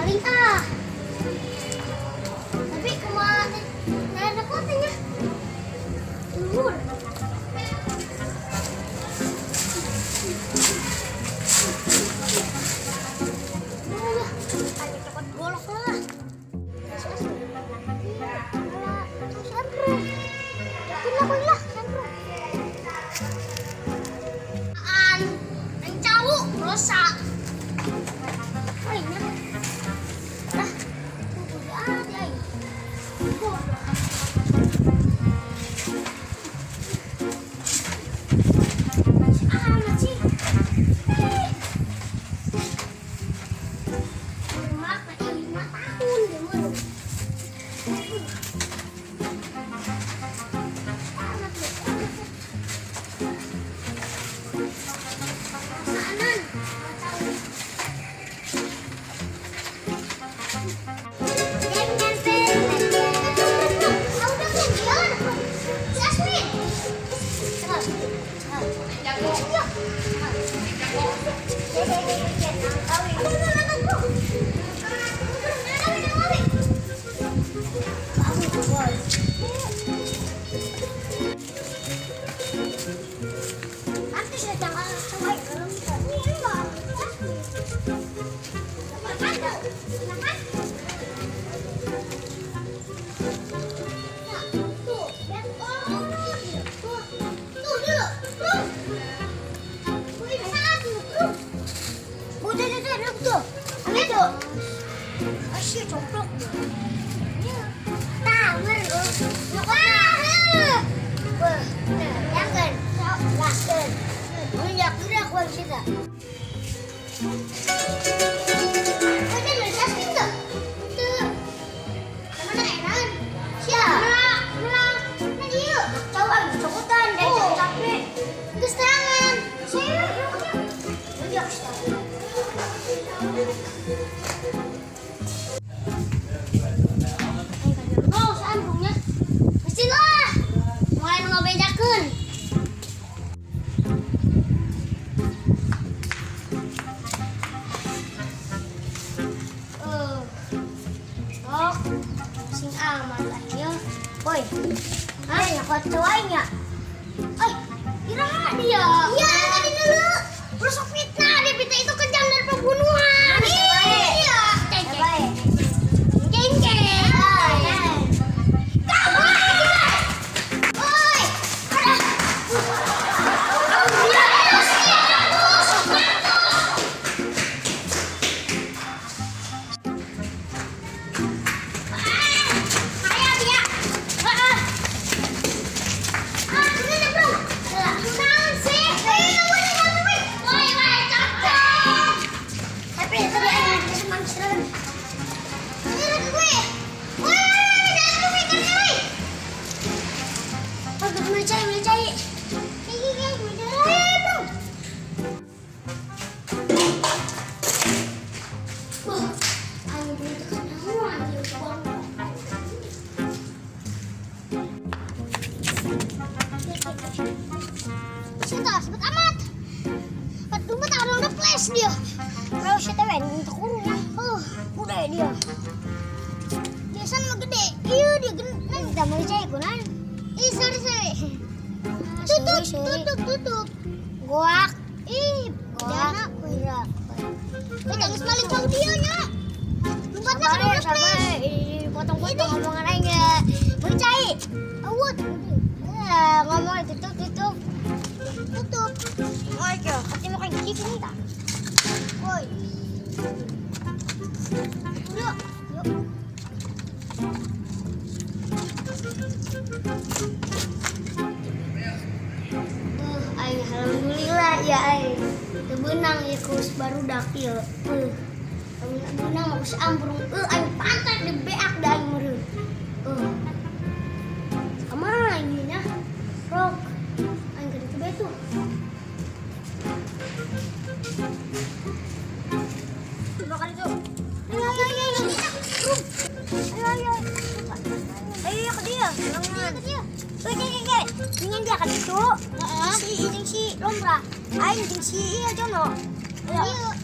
Maling ah. Tapi kumaha teh? Nah, ada kotanya. Luhur. Aduh, tanya cokot golok lah. Iya, malah santro. Yakin lah, kuy lah, santro. An, yang cau, rosa. Oh, ini. Lah, tunggu di aing. Bodoh. Si amat sih. Eh. Rumah 5 tahun dia mah. Amat ya, amat ya. Perasaanan, 5 tahun. Jangan pernah. Si Asmin. Cepat, cepat. Iya. Asyik coplok. Tawar. Wah, jangan. Laken. Munyak gerak bang kita. Ada lu Jasmine tuh. Tuh. Kemana enan? Siap. Melak, melak. Nah dia. Cowok cokotan dan capek. Terus tangan. Saya. Munyak Oh, sambungnya. Mesti lah. Mulai nu ngabejakeun. Eh. Oh, sing amat aja. Woi. Hah, nyokot cowoknya. Eh, iraha dia. Iya, tadi dulu. Udah sok fitnah, dia fitnah itu kejam dari pembunuhan. Iya. Ceng ceng. Ceng ceng. Kamu Woi. Ada. Dia mampus, mampus. Ayo dia. Heeh. Ah, ini bro. Naon sih? Woi, woi, capek. Tapi tadi aing geus mangsiran. Ini gue. Woi, jangan gue kan woi. Oh, gue cai, mau cai. Iki, iki, mau cai, bro. Wah, aing duit kan naon ieu bang. Sudah, sebut amat. Aduh, mah taruh udah flash dia. Kalau si teh untuk kurung. Oh, udah dia. Biasa mah gede. Iya, dia gede. Nanti kita mau cai kunan. Ih, sorry, sorry. Tutup, tutup, tutup. Goak. Ih, goak. Gerak. Eh, jangan maling cau dia nya. Lompatnya kan udah flash. Potong-potong omongan aing ya. Mau cai. Awut. Ya, ngomong tutup, tutup. Tutup. Oh, iya, hati mau kayak gini tak? Woi. Yuk, yuk. Aing alhamdulillah ya aing. Teu beunang ieu kus barudak ieu. Lamun beunang mah kus amprung. Aing pantat di beak da aing meureun. Kamana aing ieu nya? Rok. Aing ka ditu bae tuh. Bakal itu. Ayo, ayo, ayo, ayo. Ayo, ayo. Ayo, ke dia. Ke dia. Oke, oke, oke. Ingin dia kan itu. Si ini si Lombra. Aing jeung si ieu Jono. Ayo.